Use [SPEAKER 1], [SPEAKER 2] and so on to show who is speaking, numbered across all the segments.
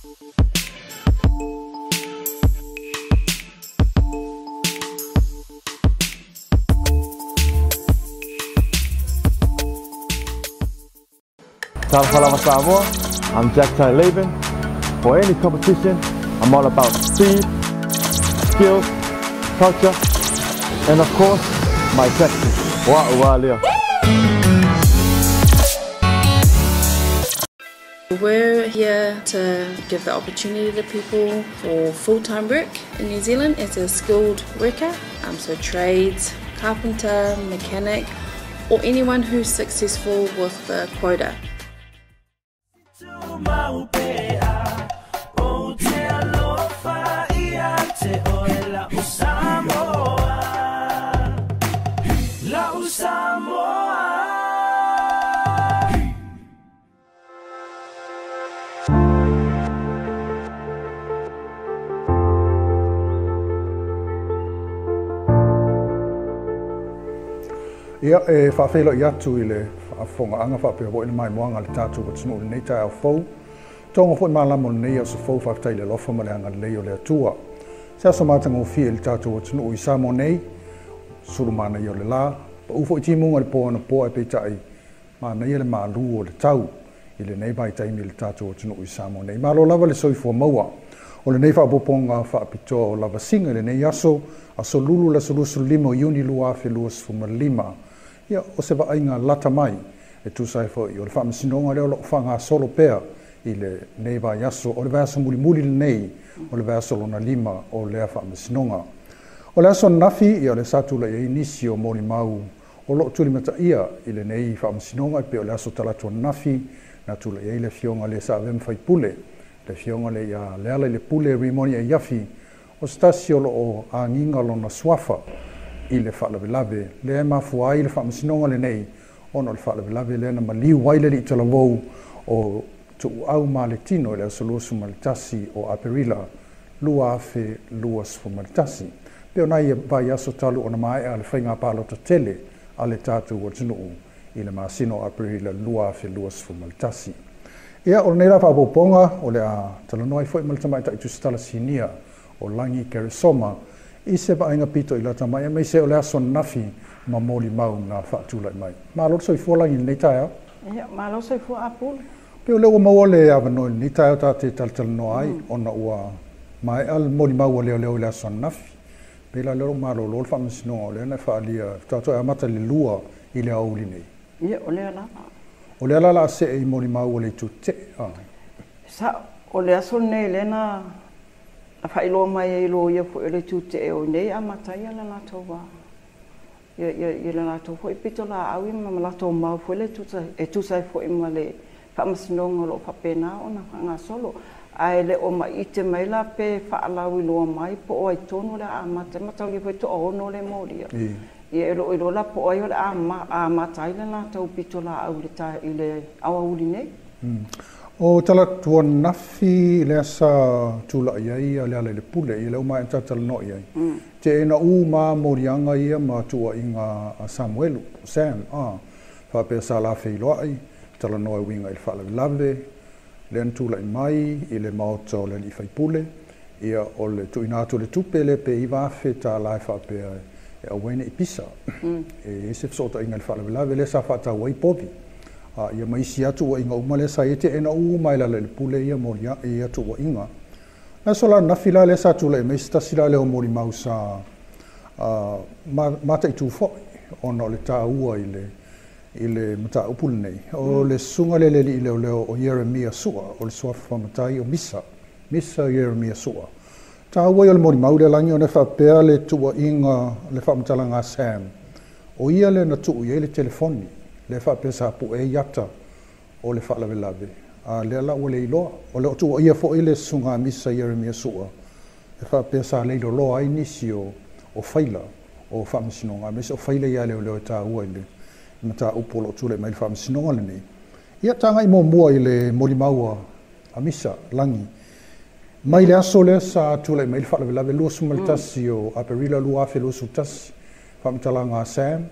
[SPEAKER 1] Talofa lava Samoa, I'm Jack Leben. For any competition, I'm all about speed, skills, culture, and of course, my tactics. Wa lea.
[SPEAKER 2] We're here to give the opportunity to people for full-time work in New Zealand as a skilled worker, so trades, carpenter, mechanic, or anyone who's successful with the quota.
[SPEAKER 3] Ia e whaawhelo i atu i le whaafonga'anga whaapea wo ina mai moanga le tātou atunuu i lenei taeao fou. Tonga foi malama o lenei aso fou faafetai i le alofa ma le agalelei o le Atua. Se aso matagofie i le tātou atunuu i Samoa nei, sulumana ia o le la, pa'u foi timuga le po ana poa e peitai, manaia le malu o le tau i lenei vaitaimi i le tātou atunuu i Samoa nei. Malo lava le soifua maua. O lenei faaopoopoga faapitoa o lavasiga i lenei aso, aso lulu le aso 25 o Iuni 2025. Ia, o se vaaiga lata mai e tusa ai foi o le faamasinoga lea o loo faagasolo pea i lenei vaiaso, o le vaiaso mulimuli lenei, o le vaiaso lona 5 o lea faamasinoga. O le aso ananafi, ia o le sa tula'i ai nisi o molimau o loo tulimataia i lenei faamasinoga, e pei o le aso talaatu ananafi na tula'i ai le afioga le sa avea ma faipule, le afioga le ia Leala i le Pule Rimoni Aiafi, o se tasi o loo agiga lona suafa i le faalavelave lea e mafua ai le faamasinoga lenei, ona o le faalavelave lea na maliu ai le alii talavou o Tuuau ma le Tino i le aso 21 o Aperila 2021. Pe o nai vaiaso talu ona maea le faiga palota tele a le tatou atunuu i le masina o Aperila 2021. Ia, o lenei la faaopoopoga o le a talanoa ai foi ma le tamaitai tusitala sinia o Lagi Keresoma i se vaaiga pito i lata mai aemaise o le aso ananafi ma molimau na faatula'i mai. Malo le soifua Lagi i lenei taeao.
[SPEAKER 4] Ia, malo soifua Apulu.
[SPEAKER 3] Pe o lea ua maua le avanoa i lenei taeao ta te talatalanoa ai, ona ua maea le molimau a leoleo i le aso ananafi. Pei la lea o loo malōlō le faamasinoga o lea na e faaalia tatou e amata i le 2 i le aoauli nei.
[SPEAKER 4] Ia, o lea lava.
[SPEAKER 3] O lea la la a see i molimau a le itu tetee.
[SPEAKER 4] Sa'o, o le aso lenei lea na faailoa mai ai loia foi o le itu tetee o nei amata ai le latou ia ia ia le latou foi pitolaau ia ma latou mau foi le e tusa ai foi ma le faamasinoga o loo faapena ona faagasolo. Ae le o maite mai la pe faalauiloa mai po o ai tonu le a amata ai, mataulia foi 6 le molia. Ia e loo iloa la po o ai o le a amata ai le latou pitolaau i le aoauli nei.
[SPEAKER 3] O talaatu ananafi lea sa tula'i ai le ala i le pule, ia lea ua maea talatalanoa i ai. Te ena u ma moliaga ia ma tuuaiga a Samuelu, Sam, a faapea sa la feiloai, talanoa e uiga i le faalavelave, lea na tula'i mai i le maota o le alii faipule, ia o le tuuina atu o le tupe lea pe 9,000 tālā e faapea e aua ai nei pisa. E i ai se fesootaiga i le faalavelave lea sa faatau ai povi. A ia ma isi atu uaiga uma lea sa i ai te ena u mai le ala i le pule ia molia i atu uaiga. Le aso la ananafi la lea sa tula'i mai se tasi la lea o molimau sa mataitu foi ona o le taua i le mataupu lenei. O le susuga lea le alii leoleo o Ieremia Sua, o le suafa matai o Misa, Misa Ieremia Sua. Taua ia o le molimau lea Lagi ona e faapea le tuuaiga le faamatalaga a Sam. O ia lea na tuu i ai le telefoni, lea faapea sa pu'e ai ata o le faalavelave, a lea la ua le iloa. O le o tuuaia foi le susuga a Misa Ieremia Sua, e faapea sa leiloloa ai nisi o faila o faamasinoga, aemaise o faila ia leoleo e taua i le mataupu o loo tulai mai le faamasinoga lenei. Ia tagai muamua i le molimau a Misa Lagi. Mai le aso lea sa tulai mai le faalavelave 21 o Aperila 2021, faamatalaga a Sam,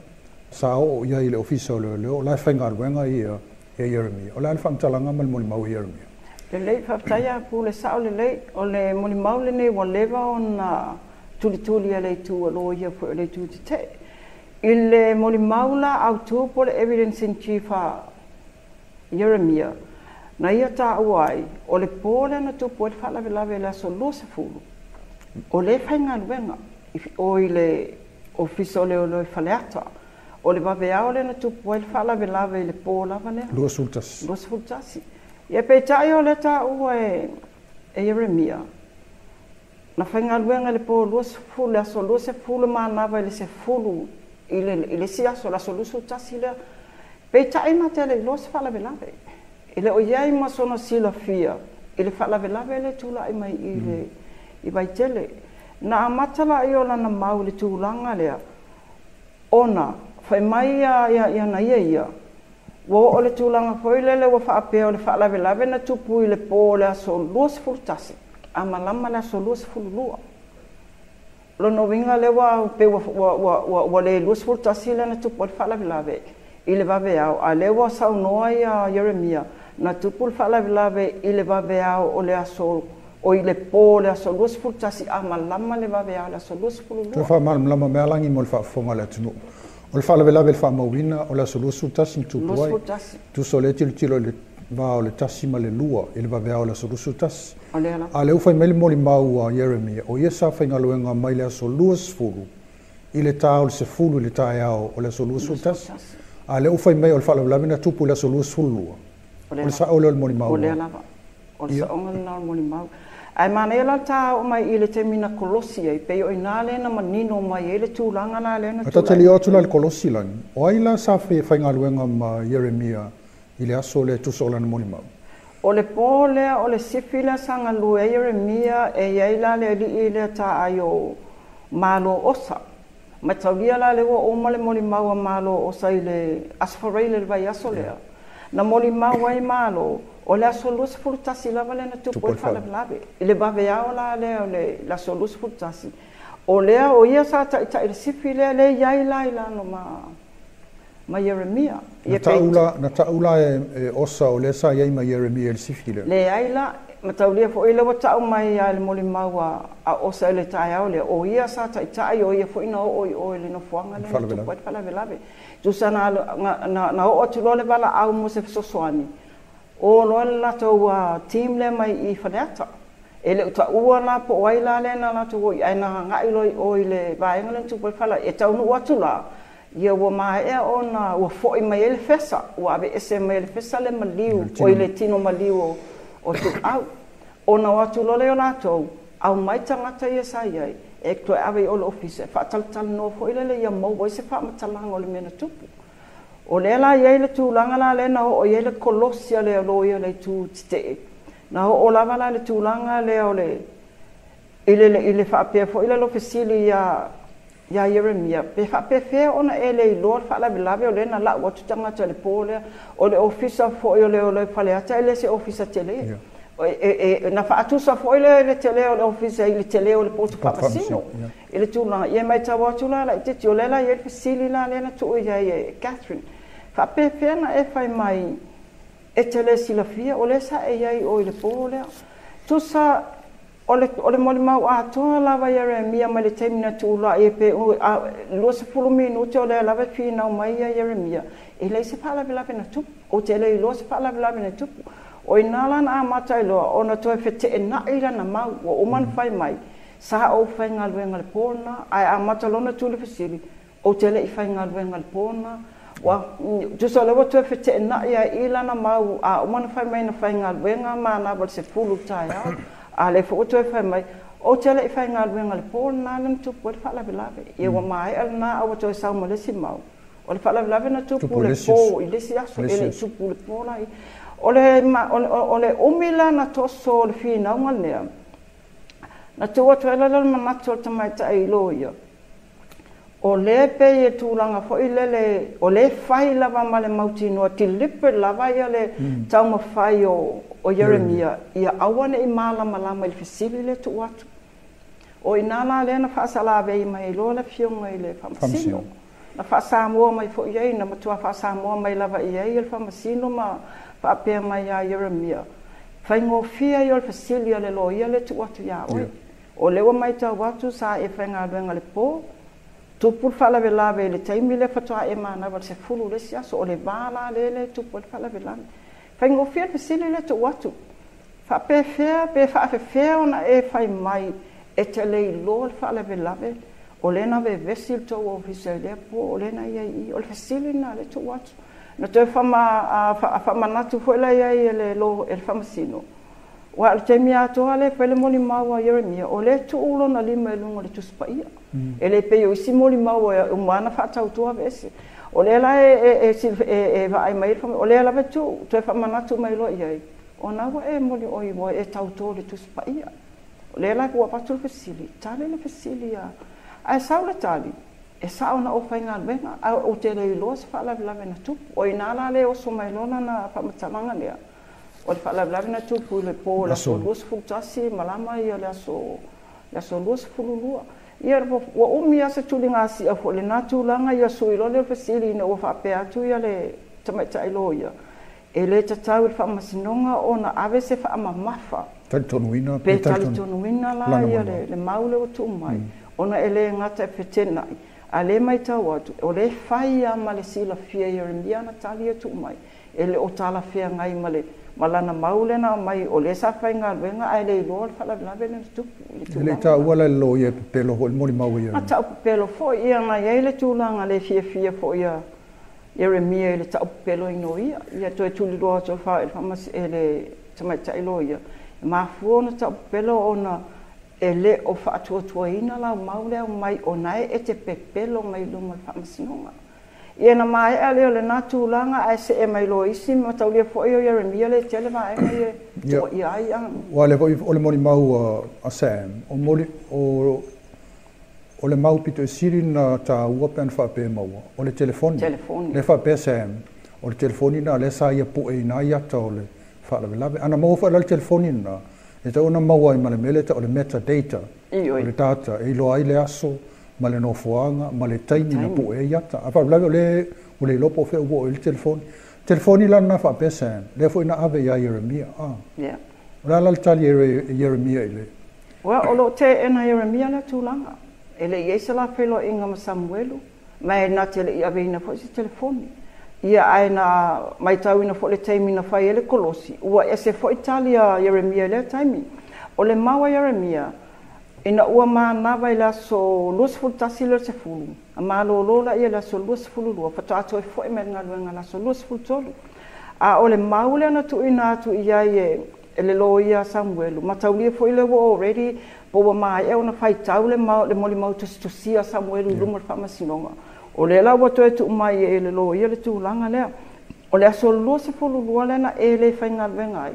[SPEAKER 3] sa oo i ai i le ofisa o leoleo, o la e faigaluega ia Ieremia. O le a le faamatalaga ma le molimau a Ieremia?
[SPEAKER 4] Lelei, faafetai a Pule, sao lelei. O le molimau lenei ua leva ona tulituli e le itu a loia foi o le itu tetee. I le molimau la autu po o le evidence in chief a Ieremia, na ia taua ai, o le po lea na tupu ai le faalavelave i le aso 20, o lea e faigaluega o i le Ofisa o Leoleo i Faleata. O le vaveao lea na tupu ai le faalavelave i le po lava lea.
[SPEAKER 3] 21.
[SPEAKER 4] 21. Ia peitai o lea taua e Ieremia, na faigaluega i le po 20, le aso 20 manava i le 10 i le isi aso, le aso 21 lea. Peitai na te le iloa se faalavelave. E le o i ai ma sona silafia i le faalavelave lea e tulai mai i le i Vaitele. Na amata laia o lana mau i le tulaga lea, ona fai mai ia na ia ia, ua oo le tulaga foi lele ua faapea o le faalavelave na tupu i le po o le aso 21, a malama le aso 22. Lona uiga lea ua pei ua le 21 lea na tupu ai le faalavelave i le vaveao, a lea ua saunoa ia Ieremia, na tupu le faalavelave i le vaveao o le aso, o i le po o le aso 21, a malama le vaveao o le aso 22.
[SPEAKER 3] Toe faamalamalama mea lagi mo le faafofoga a le atunuu. O le faalavelave i le faamauina o le aso 21 na tupu ai.
[SPEAKER 4] 21.
[SPEAKER 3] Tusa o lea tilotilo i le va o le 1 ma le 2 i le vaveao o le aso 21.
[SPEAKER 4] O lea lava.
[SPEAKER 3] A lea ua fai mai le molimau a Ieremia, o ia sa faigaluega mai le aso 20 i le ta o le 10 i le taeao o le aso 21. A lea ua fai mai o le faalavelave na tupu i le aso 22. O le sao lea o le molimau.
[SPEAKER 4] O lea lava. O le saoga lena o le molimau. Ae manaia la le ta oo mai i le taimi na kolosi ai, pei o i ina lea na manino mai ai le tulaga la lea na
[SPEAKER 3] tulai. A ta te lio atu la i le kolosi lagi, o ai la sa faigaluega ma Ieremia i le aso lea e tusa o lana molimau?
[SPEAKER 4] O le po lea o le sifi lea sa galue ai Ieremia, e i ai la le alii lea taai o Malo Osa. Mataulia la lea ua uma le molimau a Malo Osa i le Aso Faraile i le vaiaso lea. Na molimau ai Malo, o le aso 21 lava lea na tupu ai le faalavelave. I le vaveao la lea o le aso 21, o lea o ia sa taitai i le sifi lea, lea i ai la i lalo ma Ieremia.
[SPEAKER 3] Na tau la e Osa o lea sa i ai ma Ieremia i le sifi lea?
[SPEAKER 4] Leai la, mataulia foi lea ua tau mai lava i le molimau a Osa i le taeao lea, o ia sa taitai, o ia foi na oo i o i le nofoaga lea na tupu ai le faalavelave. Tusa na oo atu loa le valaau mo se fesoasoani, o loa le latou team lea mai i Faleata. E le o taua la po o ai la lea na latou o i ai, ae na agai loa i o i le vaega lea na tupu ai le faalavelave. E taunuu atu la, ia ua maea ona ua foi mai ai le fesa, ua aveese mai e le fesa le maliu, o i le tino maliu o Tuau. Ona o atu loa lea o latou, aumai tagata ia sa i ai, e toe ave i o i le ofisa, e faatalatalanoa foi lele ia maua ai se faamatalaga o le mea na tupu. O lea la i ai le tulaga la lea na oo i ai le kolosi a le loia o le itu tetee, na oo lava la i le tulaga lea o le i le faapea foi lea o fesili ia Ieremia, pe faapefea ona e le iloa le faalavelave o lea na lau atu tagata i le po lea, o le ofisa foi o le Faleata e le se ofisa tele. Na faatusa foi le tele o le ofisa i le tele o le potu faamasino i le tulaga. Ia matau atu la laitiiti, o lea la i ai le fesili la lea na tuu i ai e Catherine, faapefea na e fai mai e te le silafia o lea sa e i ai o i le po lea. Tusa o le molimau atoa lava Ieremia mai le taimi na tulai e pe 20 minute o lea lava e finau mai ia Ieremia, e leai se faalavelave na tupu, ou te le iloa se faalavelave na tupu. O ina la na amata ai loa ona toe feteenai lana mau, ua uma ona fai mai, sa ou faigaluega i le po lena, ae amata loa ona tu le fesili, ou te le i faigaluega i le po lena. Ua tusa o lea ua toe feteenai ai i lana mau, a uma ona fai mai na faigaluega manava i le 10 i le taeao, a lea foi ua toe fai mai, ou te le i faigaluega i le po lena lea na tupu ai le faalavelave. Ia ua maea lena, a ua toe sau ma le isi mau. O le faalavelave na tupu le po i le isi aso, e le i tupu le po la. O le umi la na toso o le finauga lea, na tuu atu ai la le manatu o le tamaitai i loia, o lea pei e tulaga foi lele, o lea fai lava ma le mautinoa, deliberate lava ia le taumafai o Ieremia, ia aua ne i malamalama i le fesili lea tuu atu. O ina la lea na faasalavei mai ai loa le afioga i le faamasino. Na faasamoa mai foi i ai, na matua faasamoa mai lava i ai le faamasino ma faapea mai ia Ieremia. Faigofie ia o le fesili a le loia lea e tuu atu ia oe. O lea ua matau atu sa e faigaluega i le po, tupu le faalavelave i le taimi lea faatoa e manava i le 10 i le isi aso. O le va la lea e tupu ai le faalavelave. Faigofie le fesili lea e tuu atu. Faapefea pe faafefea ona e fai mai e te le iloa le faalavelave, o lea na vevesi le tou ofisa i lea po, o lea na i ai i i. O le fesili lena lea e tuu atu. Na toe faamanatu foi la i ai e le faamasino, aua o le taimi atoa lea e fai le molimau a Ieremia, o lea e tuu lona lima i luga o le Tusi Paia. E le pei o isi molimau e uma lava ona faatautoa aveese. O lea la e vaai mai ai le o lea lava e tuu, toe faamanatu mai loa i ai, o na ua e moli oi ua e tauto i le Tusi Paia. O lea la ua avatu le fesili, tali le fesili a. Ae sau le tali, e sao na ou faigaluega, ae ou te le iloa se faalavelave na tupu. O i ina la lea e oso mai loa lana faamatalaga lea, o le faalavelave na tupu i le po o le aso 21 malama ia le aso 22. Ia ua umi lava se tuligasia foi i lena tulaga, ia sui loa lea o le fesili ina ua faapea atu ia le tamaitai loia, e le tatau i le faamasinoga ona ave se faamamafa
[SPEAKER 3] Talitonuina
[SPEAKER 4] pe talitonuina la ia le mau lea ua tuu mai, ona e le gata e fetenai, a le matau atu, o lea e fai lava ma le silafia e Ieremia ana tali e tuu mai, e le o talafeagai ma le ma lana mau lea na aumai, o lea sa faigaluega ae le iloa le faalavelave lea na tupu i le
[SPEAKER 3] E le i
[SPEAKER 4] tulaga.
[SPEAKER 3] taua la i le loia e pepelo foi le molimau a
[SPEAKER 4] Na
[SPEAKER 3] Ieremia.
[SPEAKER 4] tau pepelo foi, ia na i ai le tulaga le fiafia foi ia Ieremia i le tau pepeloina o ia. Ia toe tuliloa atu e le tamaitai loia, e mafua ona tau pepelo ona e le o faatuatuaina lau mau lea aumai, o na e te pepelo mai luma o le faamasinoga. Ia na maea lea o lena tulaga ae see mai loa isi mataulia foi o Ieremia lea e tele vaega ia e tuuaia ai.
[SPEAKER 3] Aua o lea foi o le molimau a Sam, o le mau pito i sili na taua pe ana faapea e maua, o le telefoni.
[SPEAKER 4] Telefoni.
[SPEAKER 3] Lea faapea Sam, o le telefoni na lea sa ia pue ina ai ata o le faalavelave. Ana maua foi la le telefoni na, e tatau ona maua ai ma le mea lea e tau o le metadata, o le data, e iloa ai le aso, ma le nofoaga, ma le taimi na pue ai ata. A faalavelave o lea ua le iloa po o fea ua oo i ai le telefoni. Telefoni la lena faapea Sam, lea foi na ave ia Ieremia. O le a la le tali a Ieremia i le...
[SPEAKER 4] Well, o lo o teena Ieremia lea tulaga. E le i ai se la feiloaiga ma Samuelu, ma e na te le i aveina foi se telefoni. Ia ae na matauina foi le taimi na fai ai le kolosi, ua ese foi tali a Ieremia i lea taimi. O le mau a Ieremia, ina ua manava i le aso 21 le 10, a malōlō la ia le aso 22, faatoa toe foi mai le galuega i le aso 23. A o le mau lea na tuuina atu i ai e le loia a Samuelu, mataulia foi lea ua already po ua maea ona faitau le molimau tusitusia a Samuelu i luma o le faamasinoga. O lea la ua toe tuu mai e le loia le tulaga lea. O le aso 22 lea na e le faigaluega ai,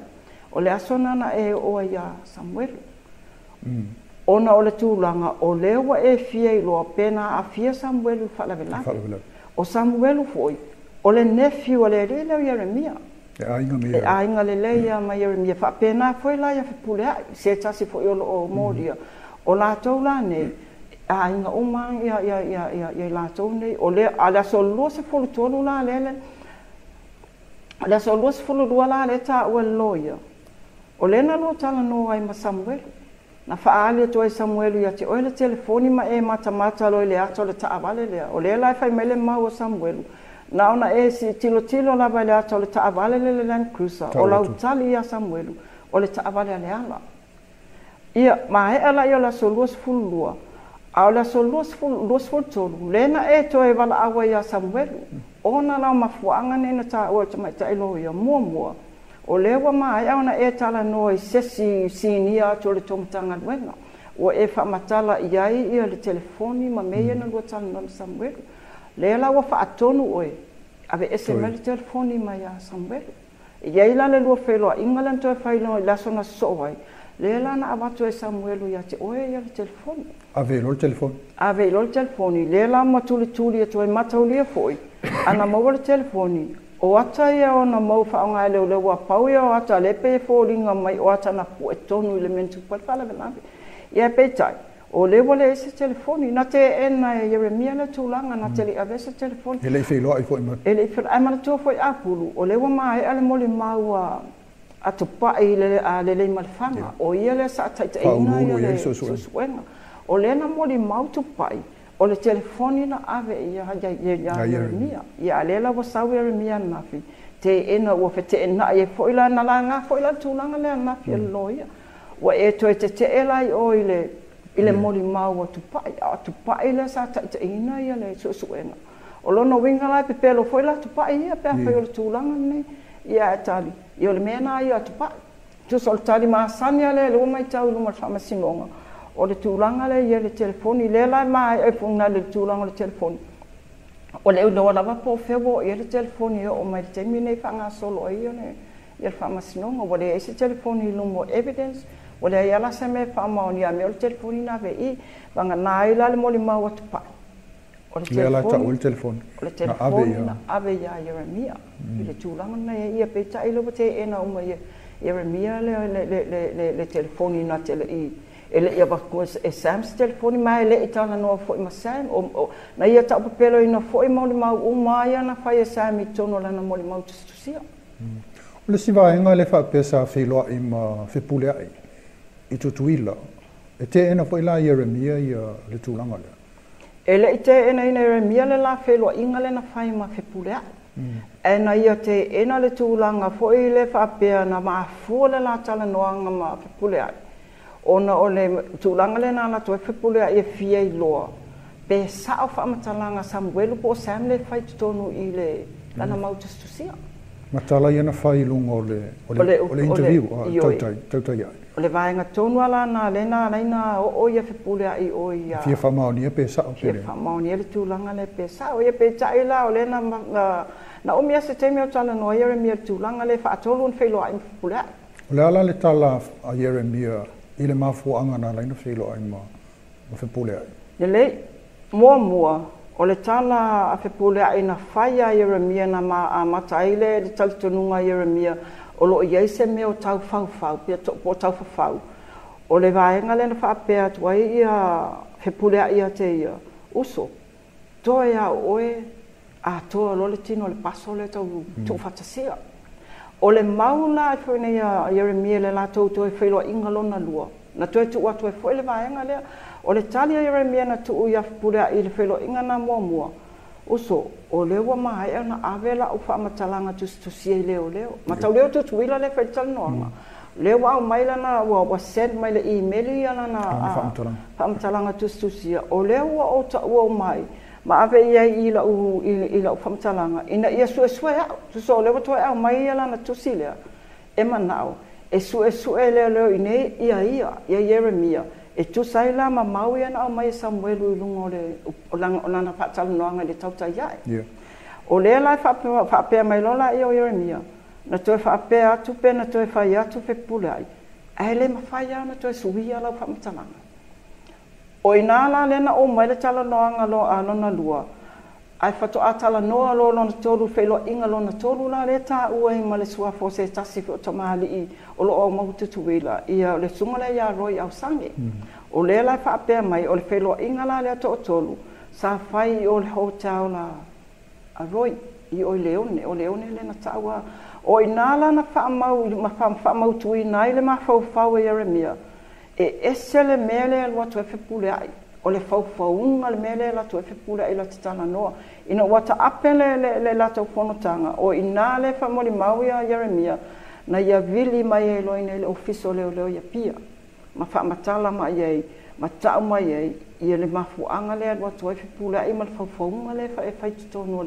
[SPEAKER 4] o le aso na na e oo ai ia Samuelu. Ona o le tulaga, o lea ua e fia iloa pe na aafia Samuelu i le faalavelave. O Samuelu foi, o le nephew a le alii lea o Ieremia.
[SPEAKER 3] E aiga me
[SPEAKER 4] E aiga lelei ia ma Ieremia. Faapena foi la ia Fepuleai, se tasi foi o lo o molia. O latou la nei, aiga uma ia latou nei. O lea, a le aso 23 la lea, le aso 22 la lea taua e le loia, o lea na lua talanoa ai ma Samuelu. Na faaali atu ai Samuelu ia te oe le telefoni ma e matamata loa i le ata o le taavale lea. O lea la e fai mai le mau a Samuelu, na ona e tilotilo lava i le ata o le taavale lea le Land Cruiser, o lau tali ia Samuelu, o le taavale a le ala. Ia, maea la ia o le aso 22, a o le aso 23, lea na e toe valaau ai ia Samuelu, ona la o mafuaaga nei na taua e le tamaitai loia, muamua, o lea ua maea ona e talanoa i se isi sinia atu o le tou Matagaluega, ua e faamatala i ai ia le telefoni ma mea ia na lua talanoa ma Samuelu. Lea la ua faatonu oe, aveese mai le telefoni mai ia Samuelu. E i ai la le lua feiloaiga lea na toe fai i le aso na sosoo ai, lea la na avatu ai Samuelu ia te oe ia le telefoni.
[SPEAKER 3] Ave i loa le telefoni.
[SPEAKER 4] Ave i loa le telefoni, lea la ma tulituli atu ai mataulia foi, ana maua le telefoni, o ata ia ona mau faaaoga e leoleo ua pau ia o ata lea pei e foliga mai o ata na pue tonu i le mea na tupu ai le faalavelave. Ia peitai, o lea ua leai se telefoni, na teena e Ieremia le tulaga, na te le i avea se telefoni.
[SPEAKER 3] E le i feiloai foi ma...
[SPEAKER 4] E le i feiloai, ae manatua foi Apulu, o lea ua maea le molimau a Tupai i le Leleimalefana, o ia lea sa taitaiina le suesuega. O lea na molimau Tupai, o le telefoni na ave ia ia Ieremia. Ia a lea la ua sau Ieremia ananafi, teena ua feteenai ai foi la, na laga foi la le tulaga lea ananafi e le loia. Ua e toe tetee la i o i le molimau a Tupai, a o Tupai lea sa taitaiina ia le suesuega. O lona uiga la e pepelo foi la Tupai ia pe afai o le tulaga lenei. Ia e tali, ia o le mea na ia a Tupai. Tusa o le tali masani a lea le ua matau i luma o le faamasinoga, o le tulaga lea ia le telefoni, lea la e maea e funa le tulaga o le telefoni. O le iloa lava po o fea ua oo i ai le telefoni e oo mai le taimi lenei faagasolo ai ia le faamasinoga. Ua leai se telefoni i luma o evidence, ua leai lava se mea e faamaonia mea o le telefoni na ave i i. Vagana ai la le molimau a Tupai. O le telefoni, o le telefoni na ave ia Ieremia i le tulaga na ia peitai le ua teena uma ia Ieremia le telefoni na te le i e le i avatu e Sam se telefoni ma e le i talanoa foi ma Sam na ia taupepelo ina foi molimau uma ia na fai e Sam i totonu o lana molimau tusitusia.
[SPEAKER 3] O le isi vaega le faapea sa feiloai ma Fepuleai i Tutuila, e teena foi la Ieremia ia le tulaga lea.
[SPEAKER 4] E le i teenaina Ieremia le la feiloaiga lea na fai ma Fepuleai. Ae na ia teena le tulaga foi le faapea na mafua le la talanoaga ma Fepuleai. Ona o le tulaga lea na ala atu ai Fepuleai e fia iloa pe sao faamatalaga Samuelu po o Sam le fai totonu i le lana mau tusitusia.
[SPEAKER 3] Ma tala ia na fai i luga o le interview tautai ai.
[SPEAKER 4] O le vaega tonu ala na le na alaina o ia Fepuleai o ia.
[SPEAKER 3] Fia faamaonia pe sao pe
[SPEAKER 4] le. Fia faamaonia le tulaga le pe sao ia peitai la o le na umia se taimi o talanoa Ieremia le tulaga le faatolu na feiloai ma Fepuleai.
[SPEAKER 3] O le ala le tala a Ieremia i le mafuaaga na alaina feiloai ma Fepuleai.
[SPEAKER 4] Lelei, muamua o le tala a Fepuleai na fai a Ieremia na amata ai le talitonuga a Ieremia o loo i ai se mea o tau faufau, po o tau fafau. O le vaega lea na faapea atu ai ia Fepuleai ia te ia, uso, toe a oe atoa loa le tino o le paso lea tau tuufaatasia. O le mau la e foi nei a Ieremia le latou toe feiloaiga lona lua, na toe tuu atu ai foi le vaega lea. O le tali a Ieremia na tuu ia Fepuleai i le feiloaiga na muamua, uso, o lea ua maea na ave lau faamatalaga tusitusia i leoleo. Ma tau leo Tutuila le fai le talanoaga. Lea ua aumai lana, ua send mai le email ia lana faamatalaga tusitusia. O lea ua ou taua mai, ma ave i ai i lau faamatalaga, ina ia suesue au. Tusa o lea ua toe aumai ia lana tusi lea, e manao, e suesue leoleo i nei ia ia Ieremia. E tusa ai la ma mau ia na aumai e Samuelu i luga o lana faatalanoaga i le tautai ae. O lea la e faapea mai loa la ia o Ieremia, na toe faapea atu pe na toe fai atu Fepuleai, ae le mafai lava na toe suia lau faamatalaga. O ina la lea na oo mai le talanoaga lona lua, ae faatoa talanoa loa lona tolu, feiloaiga lona tolu la lea taua ai ma le suafa o se tasi foi o tamalii o loo aumau Tutuila, ia le susuga lea ia Roy Ausage. O lea la e faapea mai, o le feiloaiga la lea toatolu, sa fai o le hotel la a Roy, i o i Leone, o Leone lea na taua. O ina la na faamautuina ai le mafaufau e Ieremia, e ese le mea lea alu atu ai Fepuleai, o le faufauga le mea lea alu atu ai Fepuleai la te talanoa. Ina ua taape le latou fonotaga, o ina le faamolimau ia Ieremia, na ia vili mai ai loa i le ofisa o leoleo ia Pia, ma faamatala mai ai, ma tau mai ai, ia le mafuaaga lea alu atu ai Fepuleai ma le faufauga lea e fai totonu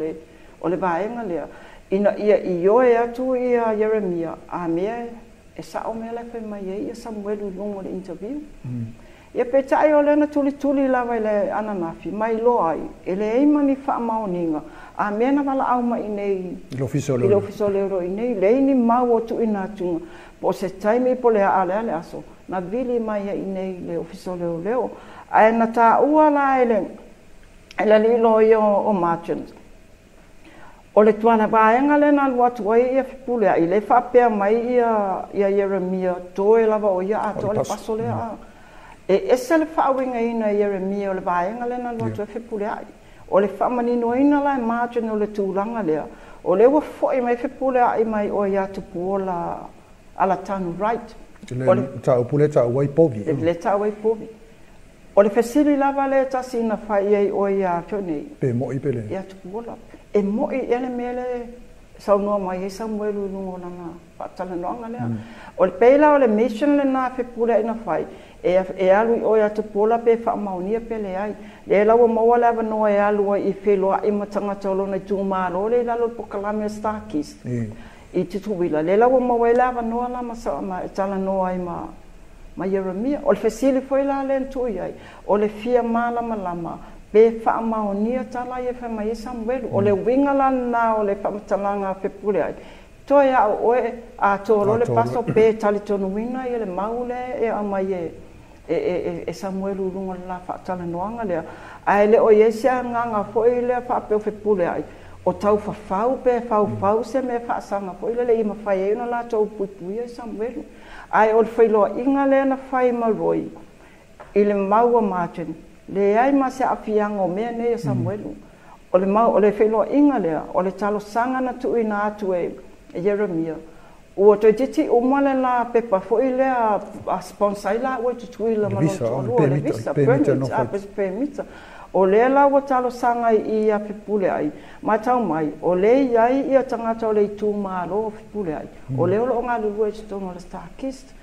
[SPEAKER 4] o le vaega lea. Ina ia ioe atu ia Ieremia, a mea e sao mea la fai mai ai ia Samuelu i luga o le interview. Ia peitai o lea na tulituli lava i le ananafi, mai loa ai, e leai ma ni faamaoniga, a mea na valaau mai nei
[SPEAKER 3] i le ofisa
[SPEAKER 4] o leoleo i nei, leai ni mau o tuuina atuga, po o se taimi po o le a lea le aso, na vili mai ai nei le ofisa o leoleo. Ae na taua la e le alii loia o Margins, o le tuala vaega lea na alu atu ai ia Fepuleai, le faapea mai ia Ieremia, toe lava o ia atoa le paso lea. E ese le faauigaina e Ieremia o le vaega lea na alu atu ai Fepuleai. O le faamaninoina la e Margin o le tulaga lea, o lea ua foi mai Fepuleai mai o ia Tupuola Alatanu Wright.
[SPEAKER 3] Le mataupu lea e taua ai povi.
[SPEAKER 4] Le taua ai povi. O le fesili lava lea e tasi na fai i ai oe ia te nei.
[SPEAKER 3] Pe mo'i pe le.
[SPEAKER 4] Ia Tupuola. E mo'i ea le mea lea e saunoa mai ai Samuelu i luga o lana faatalanoaga lea. O le pei la o le mission lena a Fepuleai na fai, e alu i o ia Tupuola pe faamaonia pe leai. Lea la ua maua le avanoa e alu ai i feiloai ma tagata o lona itumalo lea i lalo o le polokalame a Starkist i Tutuila. Lea la ua maua ai le avanoa la ma e talanoa ai ma Ieremia. O le fesili foi la lea na tuu i ai, o le fia malamalama pe faamaonia tala ia e fai mai ai Samuelu. O le uiga la lena o le faamatalaga a Fepuleai, toe a'o oe atoa loa le paso pe talitonuina ia le mau lea e aumai e Samuelu i luga o le la faatalanoaga lea. Ae le o i ai se agaga foi lea faapea o Fepuleai o taufafau pe faufau se mea faasaga foi lele ia mafai ai ona latou puipuia i Samuelu. Ae o le feiloaiga lea na fai ma Roy i le mau a Martin, leai ma se aafiaga o mea nei a Samuelu. O le mau, o le feiloaiga lea, o le talosaga na tuuina atu e Ieremia, ua toeitiiti uma le la pepa foi lea a sponsor ai laua i Tutuila ma lona toalua, le visa, permit, permit. O lea la ua talosaga i ia Fepuleai, matau mai, o lea e i ai ia tagata o le itumalo o Fepuleai, o lea o lo o galulue i totonu o le Starkist.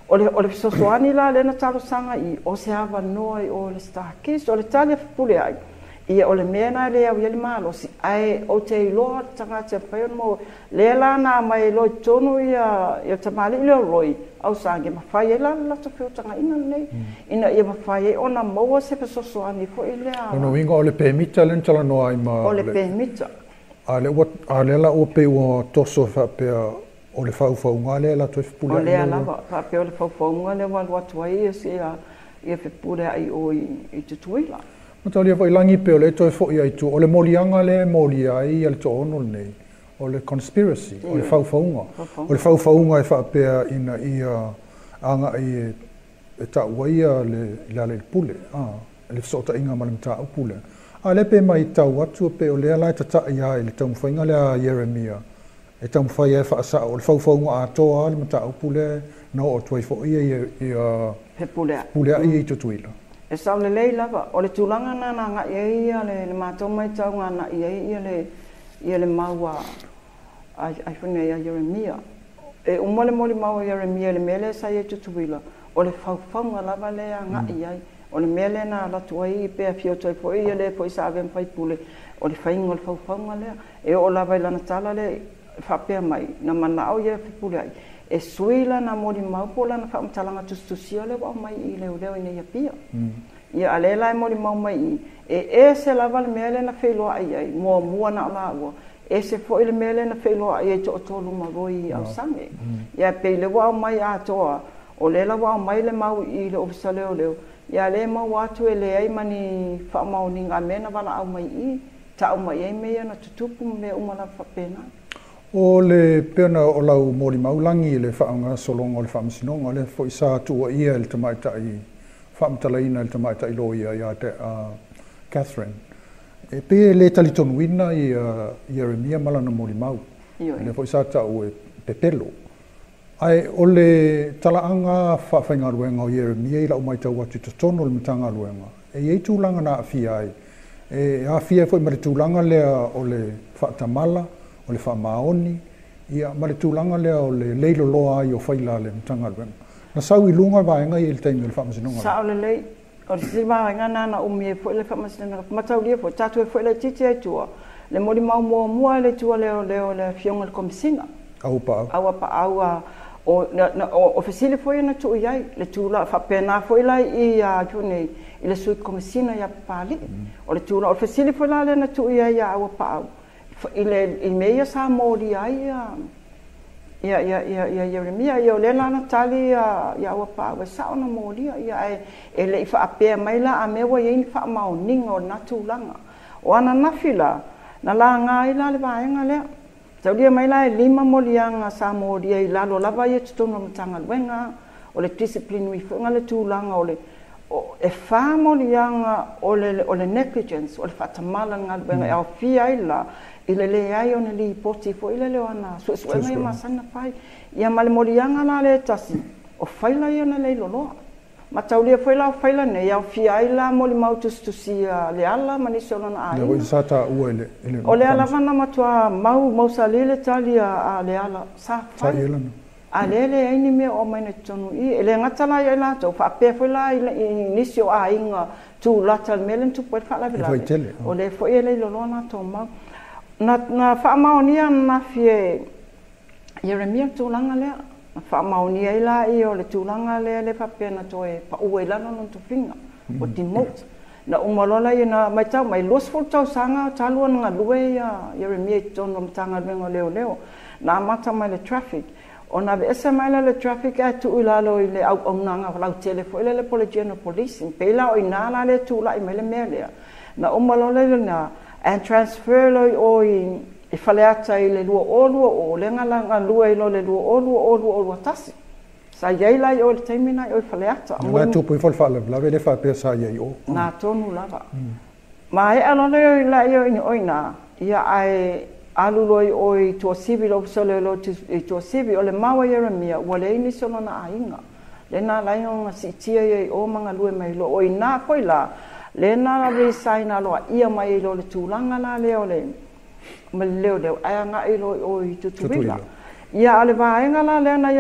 [SPEAKER 4] O le fesoasoani la lea na talosaga i, o se avanoa i o le Starkist. O le tali a Fepuleai, ia o le mea na le au i ai le malosi, ae ou te iloa le tagata e mafai ona maua. Lea la na aumai ai loa i totonu ia tamalii lea o Roy Ausangi, e mafai ai la le latou feutagaina lenei, ina ia mafai ai ona maua se fesoasoani foi lea.
[SPEAKER 3] O lona uiga o le pemita lea na talanoa ai ma
[SPEAKER 4] O le pemita.
[SPEAKER 3] A lea la ua pei ua toso faapea o le faufauga lea la toe Fepuleai.
[SPEAKER 4] O lea lava, faapea o le faufauga lea ua alu atu ai ia Fepuleai o i Tutuila.
[SPEAKER 3] Mataulia foi lagi pe o le toe foi ai tu, o le moliaga lea e molia ai ia le toaono lenei, o le conspiracy, o le faufauga. O le faufauga e faapea ina ia agai e tau ai ia le Lealailepule, le fesootaiga ma le mataupu lea. A lea pe matau atu pe o lea la e tata'i lava i le taumafaiga lea a Ieremia, e taumafai ai e faasa'o, o le faufauga atoa le mataupu lea na oo atu ai foi ia Fepuleai i Tutuila.
[SPEAKER 4] E sao lelei lava, o le tulaga na na agai ai ia le matou matau agai ai ia le mau a ia Ieremia. E uma le molimau a Ieremia i le mea lea sa i ai Tutuila, o le faufauga lava lea agai ai. O le mea lea na alu atu ai pe afio atu ai foi ia le foi sa ave ma faipule, o le faiga o le faufauga lea. E oo lava i lana tala lea faapea mai, na manao ia Fepuleai, e sui lana molimau po o lana faamatalaga tusitusia lea ua aumai i leoleo i nei Apia. Ia a lea la e molimau mai i, e ese lava le mea lea na feiloai ai, muamua na o laua, ese foi le mea lea na feiloai ai toatolu ma Roy Ausangi. Ia pei lea ua aumai atoa, o lea la ua aumai le mau i le ofisa leoleo, ia lea maua atu e leai ma ni faamaoniga a mea na valaau mai i, tau mai ai mea na tutupu ma mea uma lava faapena.
[SPEAKER 3] O le pena o lau molimau lagi i le faagasologa o le faamasinoga, lea foi sa tuuaia e le tamaitai faamatalaina e le tamaitai loia ia Catherine. E pei e le talitonuina ia Ieremia ma lana molimau. Lea foi sa tau e pepelo. Ae o le talaaga faafaigaluega o Ieremia i lau matau atu i totonu o le Matagaluega, e i ai tulaga na aafia ai. E aafia foi ma le tulaga lea o le faatamala, o le faamaoni, ia ma le tulaga lea o le leiloloa ai o faila a le Matagaluega. Na sau i luga vaega ia i le taimi o le faamasinoga.
[SPEAKER 4] Sao lelei, o le isi vaega na na umi ai foi le faamasinoga. Mataulia foi, tatou e foi laitiiti ai tua, le molimau muamua i le tua leoleo le afioga i le Komesina.
[SPEAKER 3] Auapaau.
[SPEAKER 4] Auapaau, o fesili foi na tuu i ai, le tulaga faapena foi la i nei, i le sui Komesina ia Papalii. O le tulaga, o le fesili foi la lea na tuu i ai ia Auapaau, i mea ia sa molia ai ia Ieremia, ia o lea la na tali ia Auapaau e sao na molia, ia ae e le i faapea mai la a mea ua i ai ni faamaoniga o lena tulaga. O ananafi la, na laga ai la le vaega lea. Taulia mai la e 5 moliaga sa molia i lalo lava ia totonu o le Matagaluega, o le disciplinary foi le tulaga o le e 4 moliaga o le negligence, o le faatamala le galuega e aofia ai la i le leai o ni lipoti foi lele o ana suesuega ia masani na fai. Ia ma le moliaga la lea e tasi, o faila ia na leiloloa. Mataulia foi la o faila nei, e aofia ai la molimau tusitusia a Leala ma nisi o lona
[SPEAKER 3] Lea foi
[SPEAKER 4] aiga.
[SPEAKER 3] sa taua i le i le
[SPEAKER 4] O lea lava na matua mau mausali le tali a Leala, sa
[SPEAKER 3] Sa
[SPEAKER 4] fai.
[SPEAKER 3] i ai lana.
[SPEAKER 4] A lea e leai ni mea o aumai i totonu i i. E le gata la ia i latou, faapea foi la i nisi o aiga tulata i le mea lea na tupu ai le
[SPEAKER 3] E
[SPEAKER 4] faalavelave,
[SPEAKER 3] faitele.
[SPEAKER 4] o lea foi e leiloloa latou mau. Na faamaonia ananafi e Ieremia le tulaga lea. Na faamaonia ai laia o le tulaga lea le faapea na toe paua i lalo lona tofiga, o demote. Na uma loa laia na matau mai, 20 tausaga talu ona galue Ieremia i totonu o le Matagaluega o Leoleo. Na amata mai le traffic. Ona aveese mai lea o le traffic ae tuu i lalo i le auaunaga lautele foi lea po o le general policing. Pei la o i ina la lea e tulai mai le mea lea. Na uma loa lea lena, and transfer loa i o i Faleata i le 2020, lea na galue ai loa i le 2020-2021. Sa i ai la i o i le taimi lena i o i Faleata.
[SPEAKER 3] Na la tupu ifo le faalavelave le faapea sa i ai i o.
[SPEAKER 4] Na tonu lava. Maea loa lea i o i ina, ia ae alu loa i o i Tuasivi, le Ofisa o Leoleo i Tuasivi, o le mau a Ieremia, ua leai nisi o lona aiga. Lea na ala ai ona siitia ia i o ma galue mai loa. O i ina foi la, lea na resign aloaia mai ai loa le tulaga la lea o le ma le leoleo, ae agai loa i o i Tutuila. Ia, a o le vaega la lea na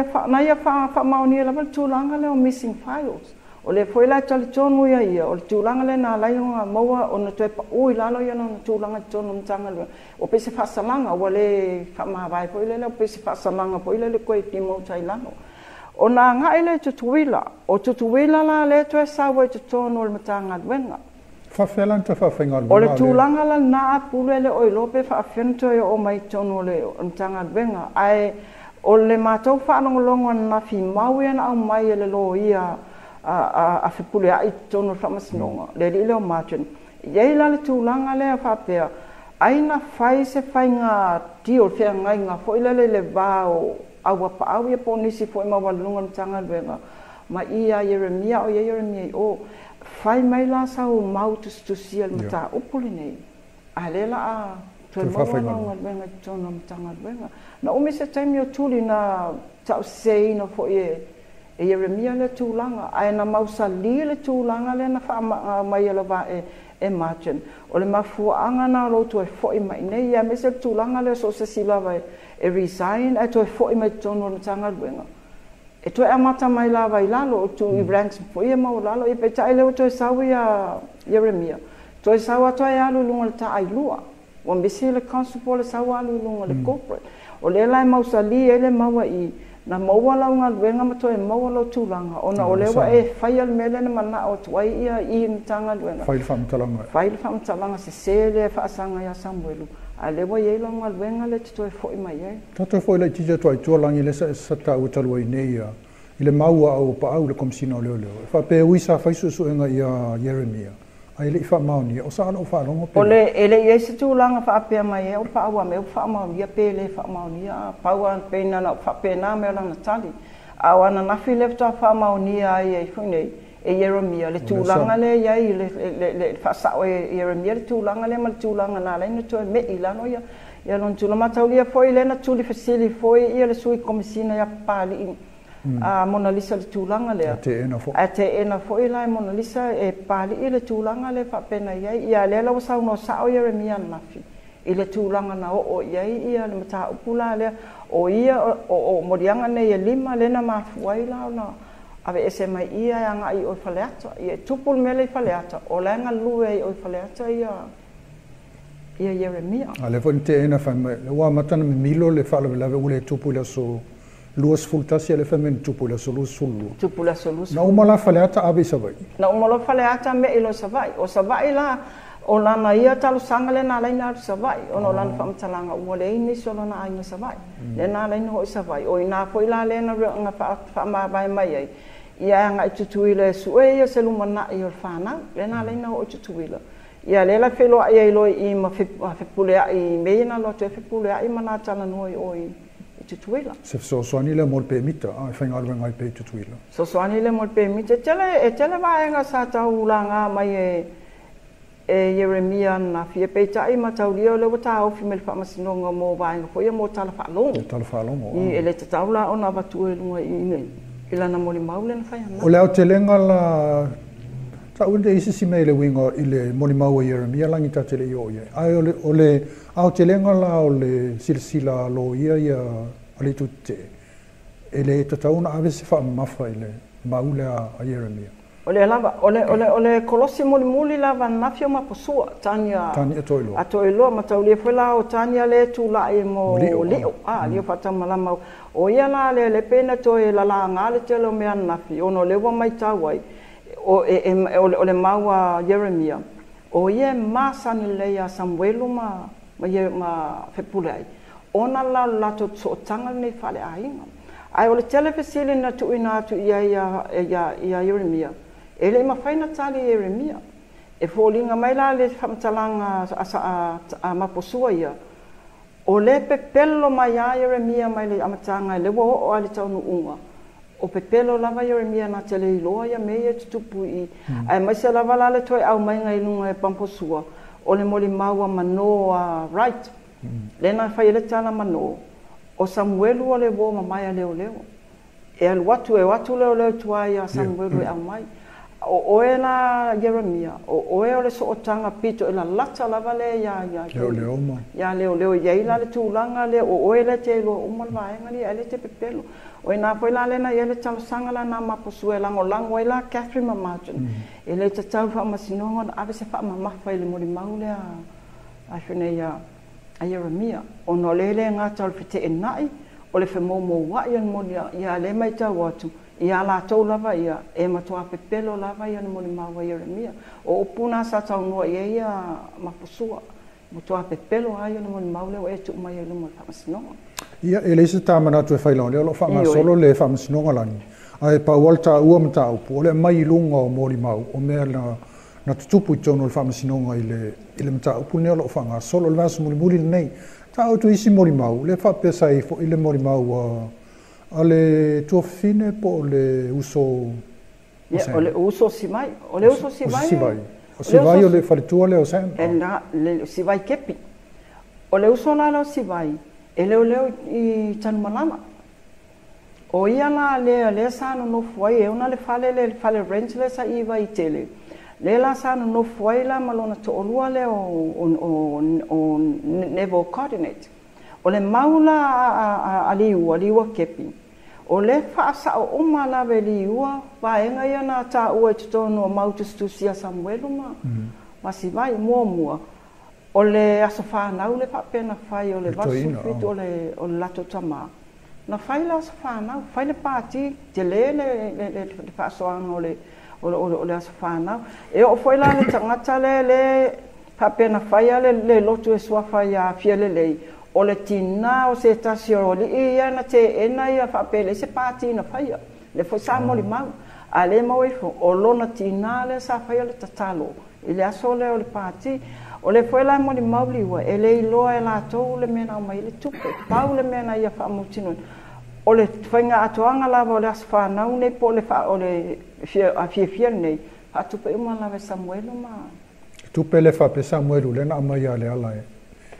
[SPEAKER 4] ia faamaonia lava le tulaga lea o missing files. O lea foi la e talitonu ia, o le tulaga lea na ala ai ona maua ona toe pau i lalo ia lona tulaga i totonu o le Matagaluega. O pei se faasalaga, ua le faamavae foi lele, o pei se faasalaga foi lele toe demote ai i lalo. Ona agai lea i Tutuila, o Tutuila la lea toe sau ai i totonu o le Matagaluega.
[SPEAKER 3] Faafefea la ona toe
[SPEAKER 4] O
[SPEAKER 3] faafaigaluega
[SPEAKER 4] le
[SPEAKER 3] le
[SPEAKER 4] tulaga la lena a Pule le o iloa pe faafefea ona toe oo mai i totonu o le Matagaluega. Ae o le matou faalogologo ananafi i mau ia na aumai e le loia a Fepuleai i totonu o le Faamasinoga, le alii lea o Martin. E i ai la le tulaga lea faapea, ai na fai se faiga deal, feagaiga foi lele i le va o auapaau ia po o nisi foi maualuluga o le Matagaluega ma i ia Ieremia, o ia Ieremia i o. Fai mai la sau mau tusitusia i le mataupu lenei, a lea la a toe
[SPEAKER 3] Toe
[SPEAKER 4] maua lau
[SPEAKER 3] faafaigaluega.
[SPEAKER 4] galuega i totonu o le Matagaluega. Na umi se taimi o Tuli na tauseseina foi e Ieremia lea tulaga, ae na mausali le tulaga lea na faamai lava e Martin. O le mafuaaga na o lou toe foi mai nei, ia aemaise le tulaga lea so o se isi lava e resign ae toe foi mai totonu o le Matagaluega. E toe amata mai lava i lalo, o tu i ranks foi ia maualalo, ia peitai lea ua toe sau ia Ieremia. Toe sau atu ai alu i luga o le taailua. Ua misi le constable e sau alu i luga o le corporate. O lea la e mausali ai le maua i na maua lau galuega ma toe maua lau tulaga, ona o lea ua e faia le mea lea na manao atu ai ia i le Matagaluega.
[SPEAKER 3] Fai le faamatalaga.
[SPEAKER 4] Fai le faamatalaga sese lea e faasaga ia Samuelu, a lea ua i ai lau galuega lea e te toe foi mai ai.
[SPEAKER 3] Tatou foi laitiiti atu ai tua lagi lea sa taua talu ai nei ia i le mau a auapaau le Komesina o Leoleo. E faapea ui sa fai suesuega ia Ieremia, ae le i faamaonia, o sa lou faalogo
[SPEAKER 4] O
[SPEAKER 3] pe.
[SPEAKER 4] le e le i ai se tulaga faapea mai e o paau a mea ua faamaonia pe le faamaonia, pau a pei na faapena mai o lana tali. A o ananafi lea faatoa faamaonia ai ai foi nei e Ieremia le
[SPEAKER 3] O lea
[SPEAKER 4] tulaga
[SPEAKER 3] sa
[SPEAKER 4] lea i ai le faasao e Ieremia le tulaga lea ma le tulaga na ala ai ona toe mei i lalo ia lona tulaga. Mataulia foi lea na tuli fesili foi ia le sui komesina ia Papali'i a Mona Lisa le tulaga
[SPEAKER 3] A
[SPEAKER 4] lea.
[SPEAKER 3] teena foi.
[SPEAKER 4] Ae teena foi la e Mona Lisa e Papali'i le tulaga lea faapena i ai. Ia lea la ua saunoa sao Ieremia ananafi i le tulaga na oo i ai ia le mataupu la lea o ia o moliaga nei e lima lea na mafua ai la ona aveese mai ia e agai i o i Faleata. Ia e tupu le mea lea i Faleata, o la e galue ai i o i Faleata ia Ieremia.
[SPEAKER 3] A lea foi na teena fai mai, le ua amata ona mimilo le faalavelave ua le tupu i le aso 21, a lea fai mai na tupu i le aso 22.
[SPEAKER 4] Tupu le aso
[SPEAKER 3] Na uma
[SPEAKER 4] 22.
[SPEAKER 3] la Faleata ave i Savaii.
[SPEAKER 4] Na uma loa Faleata mei loa i Savaii. O Savaii la, o lana ia talosaga lea na ala ai ona alu i Savaii, ona o lana faamatalaga ua leai nisi o lona aiga Savaii. Lea na ala ai ona oo i Savaii. O ina foi la lea na faamavae mai ai, ia e agai i Tutuila e sue ia se lumanai o le fanau. Lea na ala ai ona oo i Tutuila. Ia lea la feiloai ai loa i i ma Fepuleai i mea ia na alu atu ai Fepuleai ma na talanoa i o i Tutuila.
[SPEAKER 3] Se fesoasoani lea mo le pemita, e faigaluega ai pea i Tutuila.
[SPEAKER 4] Fesoasoani lea mo le pemita. E tele vaega sa tau laga mai e e Ieremia ananafi, e peitai mataulia o lea ua taofi mai le faamasinoga mo vaega foi ia mo tala faalogo.
[SPEAKER 3] Tala faalogo.
[SPEAKER 4] E le tatau la ona avatua i luga i lana molimau lea na fai ananafi.
[SPEAKER 3] O le aotelega la ta'u le isi si mea i le uiga i le molimau a Ieremia lagi ta te le i oo i ai. Ae o le aotelega la o le silasila a loia ia a le itu tetee, e le tatau ona ave se faamamafa i le mau lea a Ieremia.
[SPEAKER 4] O le lava, o le kolosi mulimuli lava ananafi o Maposua, Tania.
[SPEAKER 3] Tania Toiloa.
[SPEAKER 4] A Toiloa, mataulia foi la o Tania le tula'i mo
[SPEAKER 3] Lio,
[SPEAKER 4] Lio, Lio faatamalama. O ia la lea le pena toe lalaga le tele o mea ananafi, ona o lea ua maitau ai, o le mau a Ieremia, o ia e masani lelei ia Samuelu ma Fepuleai, ona la o le latou sootaga lenei faaleaiga. Ae o le tele fesili na tuuina atu i ai ia Ieremia, e le i mafai na tali e Ieremia. E foliga mai la le faamatalaga a Maposua ia, o le pepelo mai a Ieremia mai le amataga e le ua oo a le taunuuga. O pepelo lava Ieremia na te le iloa ia mea ia tutupu i. Ae maise lava la le toe aumaiga i luga e Maposua, o le molimau a manō a Wright. Le na fai le tala manō, o Samuelu o le uō mamae a leoleo. E alu atu, e o atu leoleo i tua ia Samuelu e aumai. O oe la Ieremia, o oe o le sootaga pito e lalata lava le ia
[SPEAKER 3] Leoleo ma.
[SPEAKER 4] Ia leoleo i ai la le tulaga lea, o oe le te iloa uma le vaega lea, ae le te pepelo. O ina foi la lena i ai le talosaga la na Maposua e lagolago ai la Catherine ma Martin. E le tatau faamasinoga ona ave se faamamafa i le molimau lea a nei a Ieremia. Ona o le le gata o le feteenai, o le femoumouai o le moli ia le maitau atu, ia latou lava ia, e matua pepelo lava ia le molimau a Ieremia. O upu na sa saunoa i ai ia Maposua, matua pepelo ai le molimau lea ua e tuu mai ai luma o le faamasinoga.
[SPEAKER 3] Ia, e leai se ta manatu e fai lea o lo o faagasolo le faamasinoga lagi. Ae pau le taua mataupu, o le aumai i luga o molimau, o mea na tutupu i totonu o le faamasinoga i le mataupu lenei o lo o faagasolo. O le vaiaso mulimuli lenei. Ta'u atu isi molimau, lea faapea sa i foi le molimau a le tuafafine po o le uso.
[SPEAKER 4] Ia, o le uso Sivai. O le uso Sivai.
[SPEAKER 3] Sivai. O Sivai o le faletua lea o Sam.
[SPEAKER 4] E la, le Sivai Kepi. O le uso la lea o Sivai, e leoleo i Tanumalala. O ia la lea sa nonofo ai, e ona le fale le fale rent le sa i Vaitele. Le la sa nonofo ai la ma lona to'olua lea o Neville Coordinate. O le mau la a Liua, Liua Kepi. O le faasao uma lava e Liua, vaega ia na taua i totonu o mau tusitusi a Samuelu ma Sivai muamua. O le aso whānau le faapea fai o le 87 o le latou tamā. Na fai le aso whānau, fai le pāti, te le faasoaga o le aso whānau. E o foi la le tagata le faapea na faia le lotu e suafa ia fia lelei. O le tinā o se tasi o alii ia na teena ia faapea le se pāti na faia. Le foi sa molimau. A le mau ifo, o lona tinā le sa faia le tatalo i le aso lea o le pāti. O le foi la molimau Liua, e le iloa e latou le mea na aumai le tupe. Pau le mea na ia faamautinoina. O le faiga atoaga lava o le aso whānau nei po o le fiafia nei, faatupe uma lava e Samuelu ma.
[SPEAKER 3] Tupe le faapea Samuelu le na aumai ia le ala e.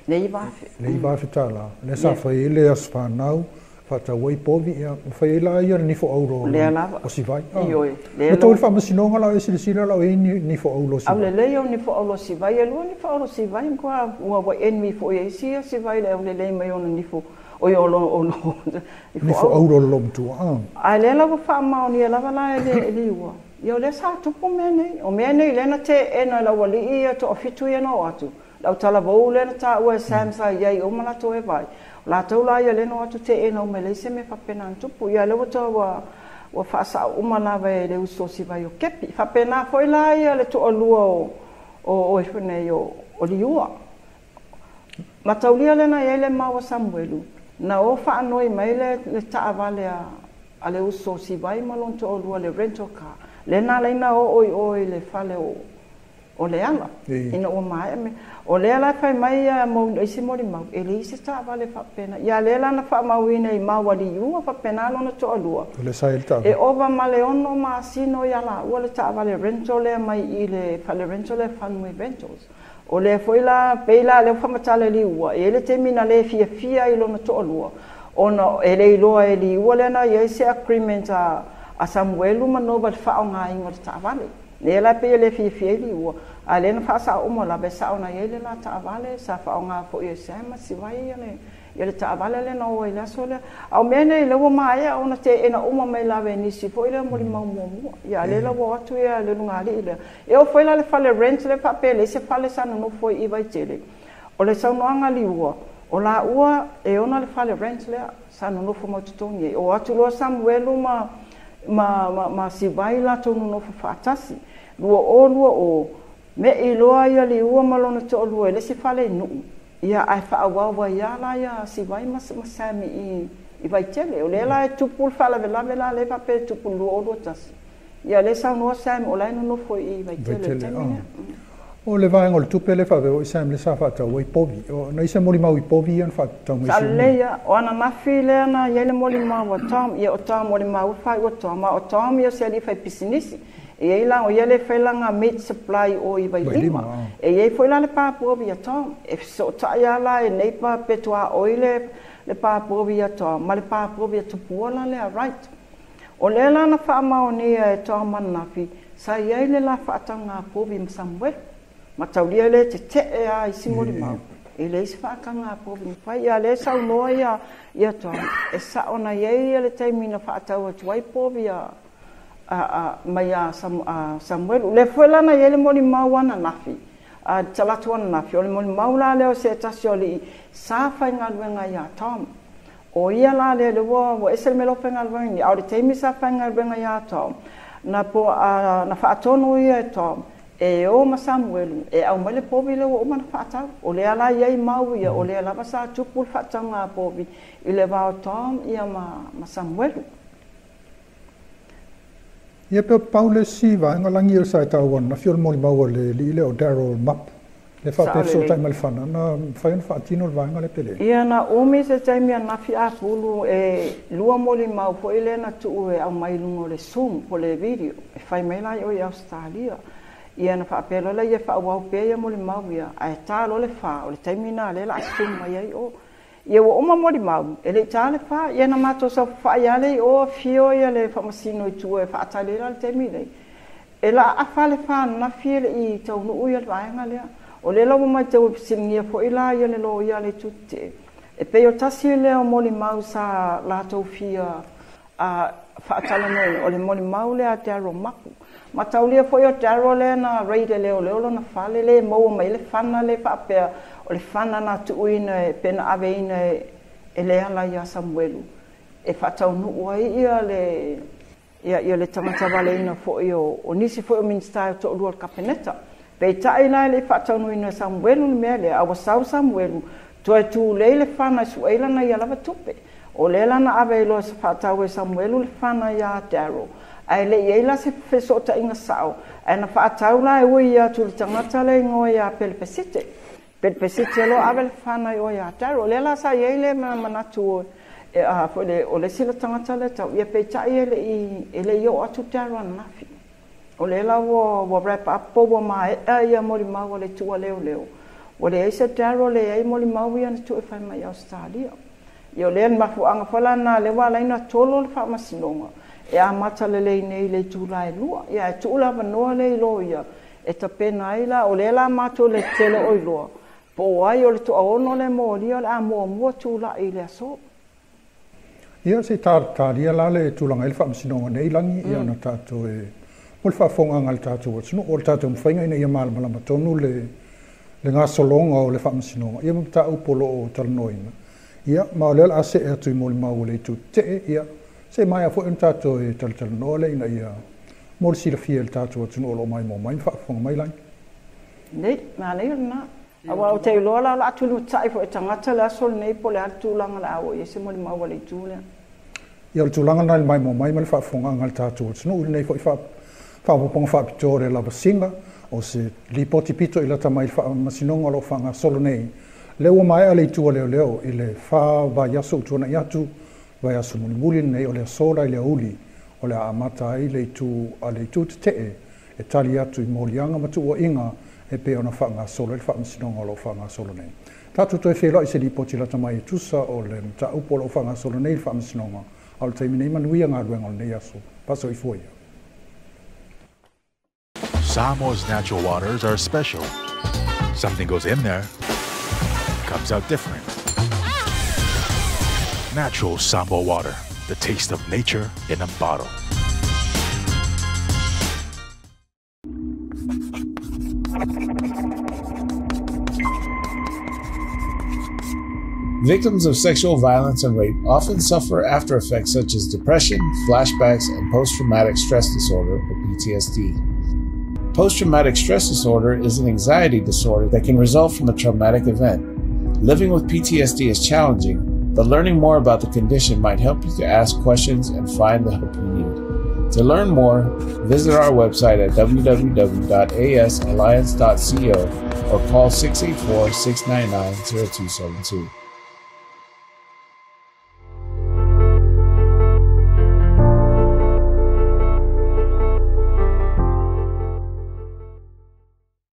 [SPEAKER 4] Le 9,000.
[SPEAKER 3] Le 9,000 tala. Le sa fai le aso whānau, faatau ai povi, ia, ma fai ai la ia le nifo auro
[SPEAKER 4] Lea lava.
[SPEAKER 3] o Sivai.
[SPEAKER 4] Ioe.
[SPEAKER 3] Ma tou le faamasinoga la e silasila la o i nifo auro o
[SPEAKER 4] Au
[SPEAKER 3] Sivai.
[SPEAKER 4] lelei o nifo auro Sivai, e lua nifo auro Sivai, kua ua envy foi e isi ia Sivai le au lelei mai ona nifo, o i o lo, o lo,
[SPEAKER 3] Nifo auro lo matua.
[SPEAKER 4] Ae lea lava faamaonia lava la e le Liua. Ia o lea sa tupu mea nei. O mea nei lea na teena e lau alii ia toafitu ia na o atu. Lau talavou lea na taua e Sam sa iai uma latou e vai. O latou la ia lea na o atu teena uma e leai se mea faapena na tupu. Ia lea ua toa ua faasao uma lava e le uso o Sivai o Kepi. Faapena foi la ia le toalua o ifo nei o Liua. Mataulia lena i ai le mau a Samuelu. Na o faanoi mai le taavale a le uso o Sivai ma lona toalua le rental car. Le na laina o oi o i le fale o o Leala ina ua maea mea. O lea la e fai mai ia mau isi molimau, e leai se taavale faapena. Ia lea la na faamauina i mau a Liua faapena lona toalua.
[SPEAKER 3] O lea sa i ai le taavale.
[SPEAKER 4] E ova ma le 6 masina o ia laua le taavale rental lea mai i le fale rental lea Funway Rentals. O lea foi la, pei la lea ua faamatala e Liua, e i ai le taimi na le fiafia ai i lona toalua, ona e le iloa e Liua lea na i ai se agreement a Samuelu ma Nova i le faaaogaina o le taavale. Lea la e pei e le fiafia ai Liua, a lea na faasao uma lava e sao na i ai le la taavale, sa faaaoga foi e Sam ma Sivai ia le ia le taavale lea na o ai i le aso lea. A o mea nei lea ua maea ona teena uma mai lava e nisi foi lea molimau muamua. Ia a lea la ua o atu ia le lugalii lea. E oo foi la i le fale rent lea faapea e leai se fale sa nonofo ai i Vaitele. O le saunoaga a Liua, o laua e ona le fale rent lea sa nonofo mau totogi ai. O atu loa Samuelu ma ma ma, ma Sivai latou nonofo faatasi. 2020, me'i loa ia Liua ma lona toalua i le isi fale i Nuu. Ia, ae faaauau ai lava la ia Sivai ma Sam i i Vaitele. O lea la e tupu le faalavelave la lea faapea e tupu i le 2021. Ia, lea e saunoa Sam o la e nonofo i Vaitele i le taimi lea.
[SPEAKER 3] O le vaega o le tupe lea faapea foi Sam lea sa faatau ai povi. O na i se molimau i povi ia na faatau mai
[SPEAKER 4] Sa lelei lava. O ananafi lea na i ai le molimau a Tom. Ia, o Tom, molimau e faaiu a Tom, a o Tom ia o se alii faipisinisi. E i ai la, o ia lea e fai lana meat supply o i Vailima. E i ai foi la le pa povi a Tom. E fesootai lava la e neighbour pe tuaoi le le pa povi a Tom ma le pa povi a Tupuola lea Wright. O lea la na faamaonia e Tom ananafi, sa i ai le la faatauga povi ma Samuelu. Mataulia lea e tete'e lava i isi molimau, e leai se faatauga povi na fai. A o lea e saunoa ia ia Tom, e sa'o na i ai le taimi na faatau atu ai povi a mai ia Samuelu. Lea foi la na i ai le molimau ananafi, a le talaatu ananafi, o le molimau la lea o se tasi o alii sa faigaluega iā Tom. O ia la lea, lea ua, ua ese le mea la ua faigaluega nei, a o le taimi sa faigaluega iā Tom, na po, a, na faatonu ia e Tom, e o ma Samuelu, e aumai le povi lea ua uma ona faatau. O lea la i ai mau ia, o lea lava sa tupu le faatauga a povi i le va o Tom ia ma, ma Samuelu.
[SPEAKER 3] Ia pe pau le isi vaega lagi o sa e taua ananafi o le molimau a le alii lea o Daryl Mapu lea faapea e fesootai ma le fana na mafai ona faatino le vaega lea pe leai.
[SPEAKER 4] Ia na umi se taimi ananafi apulu e lua molimau foi lea na tuu e aumai i luga o le zoom po o le video e fai mai la i o i Ausetalia. Ia na faapea loa lea ia faaauau pea ia molimau ia ae ta loa le fa o le taimi lena lea o le a zoom mai ai o. Ia ua uma molimau, e le i ta le fa, ia na matou saofafai lava lea i o afio ia le faamasino i tua e faatali ai la le taimi nei. E laafa le fa ananafi e le i taunuu ia le vaega lea. O lea la ua matau e fesiligia foi la ia le loia a le itu tetee, e pei o tasi lea o molimau sa latou fia a faatalanoaina, o le molimau lea a Daryl Mapu. Mataulia foi o Daryl lea na raid e leoleo lona fale, lea e maua mai ai le fana lea faapea o le fana na tuuina e pe na aveina e Leala ia Samuelu e faataunuu ai ia le ia ia le tagata valeina foi o o nisi foi o Minisita e toalua o le Kapeneta. Peitai la e le i faataunuuina e Samuelu le mea lea, a ua sau Samuelu toe tulei le fana e suei lana ia lava tupe. O lea la na ave ai loa se faatau e Samuelu le fana iā Daryl. Ae le i ai la se fesootaiga sao, ae na faatau la e ui atu i le tagata le igoa iā Pelepesite. Pelepesite loa ave le fana i o iā Daryl. O lea la sa i ai le manatu e a foi le o le isi la tagata lea tau ia peitai e le i e le i oo atu Daryl ananafi. O lea la ua ua wrap up po ua maea ia molimau a le itu a leoleo. Ua leai se Daryl leai molimau ia na tuu e fai mai i Ausetalia. Ia o lea le mafuaaga foi la lena lea ua ala ai ona tolo le faamasinoga e amata lelei nei i le itula e lua. Ia ae tuu le avanoa lea i loia e tapena ai la, o lea la matou le tele o iloa po o ai o le toaono lea molia o le a muamua tulai i le aso.
[SPEAKER 3] Ia se i talia la le tulaga ai le faamasinoga nei lagi ia ona tatou e mo le faafofogaaga a le tatou atunuu o le tatou mafaiga ina ia malamalama tonu le le gasologa o le faamasinoga ia ma mataupu o lo o talanoaina ia ma o lea o le a see atu i molimau o le itu tetee ia se i maea foi ona tatou e talatalanoa lea ina ia mo le silafia e le tatou atunuu o lo o maimoa mai ma faafofoga mai lagi.
[SPEAKER 4] Nei, manaia lena. Aua ou te iloa la o le a tulimatai foi e tagata le aso lenei po o le a le tulaga o le a oo i ai se molimau a le itu lea.
[SPEAKER 3] Ia, o le tulaga lena i le maimoa mai ma le faafofogaaga a le tatou atunuu i lenei foi Faaopoopoga faapitoa o le lavasiga o se lipoti pito i lata mai i le faamasinoga o lo o faagasolo nei lea ua maea le itu a leoleo i le 4 vaiaso ua tuana'i atu, vaiaso mulimuli lenei o le aso la i le aoauli o le a amata ai le itu a le itu tetee e tali atu i moliaga ma tuuaiga e pei ona faagasolo ai le faamasinoga o lo o faagasolo nei. Tatou toe feiloai i se lipoti lata mai e tusa o le mataupu o lo o faagasolo nei i le faamasinoga, a o le taimi nei manuia galuega o lenei aso. Faasoifua ia.
[SPEAKER 5] Samoa's natural waters are special. Something goes in there, comes out different. Natural Samoa water, the taste of nature in a bottle.
[SPEAKER 6] Victims of sexual violence and rape often suffer after effects such as depression, flashbacks, and post-traumatic stress disorder, or PTSD. Post-traumatic stress disorder is an anxiety disorder that can result from a traumatic event. Living with PTSD is challenging, but learning more about the condition might help you to ask questions and find the help you need. To learn more, visit our website at www.asalliance.co or call 684-699-0272.